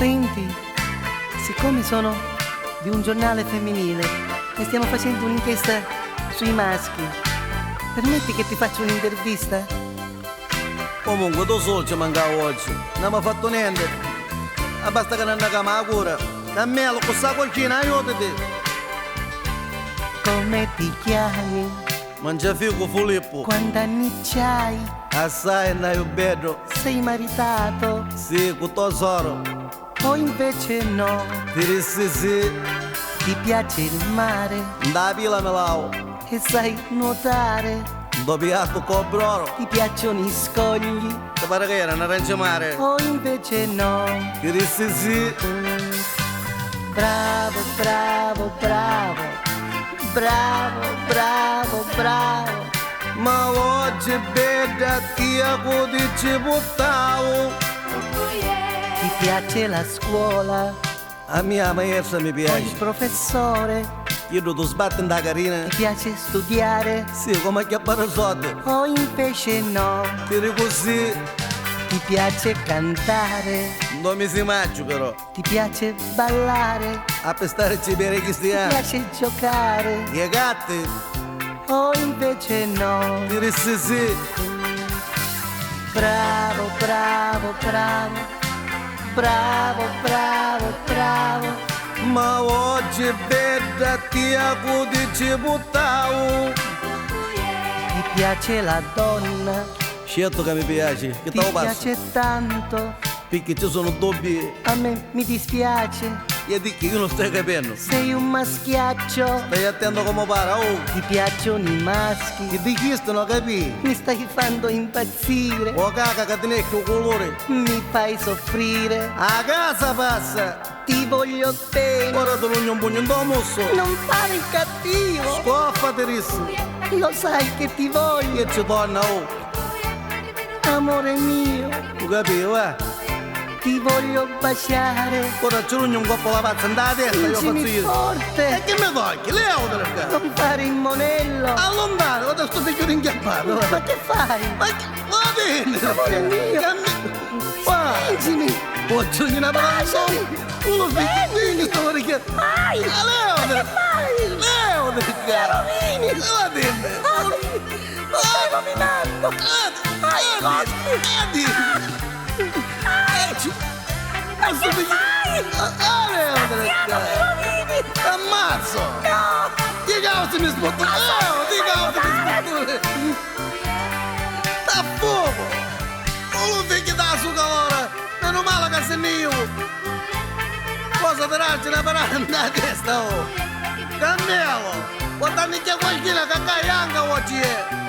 Senti, siccome sono di un giornale femminile e stiamo facendo un'inchiesta sui maschi, permetti che ti faccio un'intervista? Comunque, tu solo ci mancava oggi. Non mi ha fatto niente. Basta che non andiamo a cura. Cammelo, questa cucina, aiutati. Come ti chiami? Mangiafico Filippo. Quanti anni c'hai? Assai, ne bello. Sei maritato? Sì, con tesoro. O invece no? Ti dissi sì. Ti piace il mare? Da pila me lao. E sai nuotare? Doppiato con broro. Ti piacciono i scogli? Ti pare che era un arancia mare? O invece no? Ti dissi sì. Bravo, bravo, bravo. Bravo, bravo, bravo. Ma oggi bella ti ci buttavo. Ti piace la scuola? A mia maestra mi O il piace. professore? Io tu sbatto in da carina. Ti piace studiare? Sì, come acchiappare soldi. O invece no? Ti dico sì. Ti piace cantare? Non mi si mangio però. Ti piace ballare? A pestarci per i Ti cristiani. piace giocare? I gatti. O invece no? Ti dissi sì. Bravo, bravo, bravo. Bravo, bravo, bravo. Ma oggi bella ti ci buttavo. Ti piace la donna? Certo che mi piace. Che Ti te lo passo? piace tanto? Perché ci sono dubbi. A me mi dispiace. Io dico io non sto capendo. Sei un maschiaccio. Stai attento come para, oh. Ti piacciono i maschi. Che di questo non capi? Mi stai facendo impazzire. O caca che ti il colore. Mi fai soffrire. A casa passa. Ti voglio bene. Ora ti rugno un pugno in musso. Non fare il cattivo. Scoffati risso. Lo sai che ti voglio. Che ci torna, oh. Amore mio, Tu capi, va? Ti voglio baciare. Ora ci rugno un colpo alla pazza in testa, io faccio Spingimi io. forte. E che mi tocchi? Leo te qua. Non fare il monello. Allontano, ora sto figlio ringhiappato. Ma che fai? Ma che... Va bene! Amore mio. Va! Spingimi. Oh, c'è una parola. Baciami. Uno figlio, sto ringhiappando. Vai. Leo te Fai. Leo te Rovini. Va bene! Ai, Mi stai rovinando. Ai, Ma che fai? Rovini. Ammazzo! No. Di causa mi sputo! Leo, di causa mi sputo! Sta a fuoco! Non figlio da su calore! Meno male che se ne io! Cosa te raggi una parata in testa, oh! Cambiamo! Guarda che qualcuno che cai anche oggi!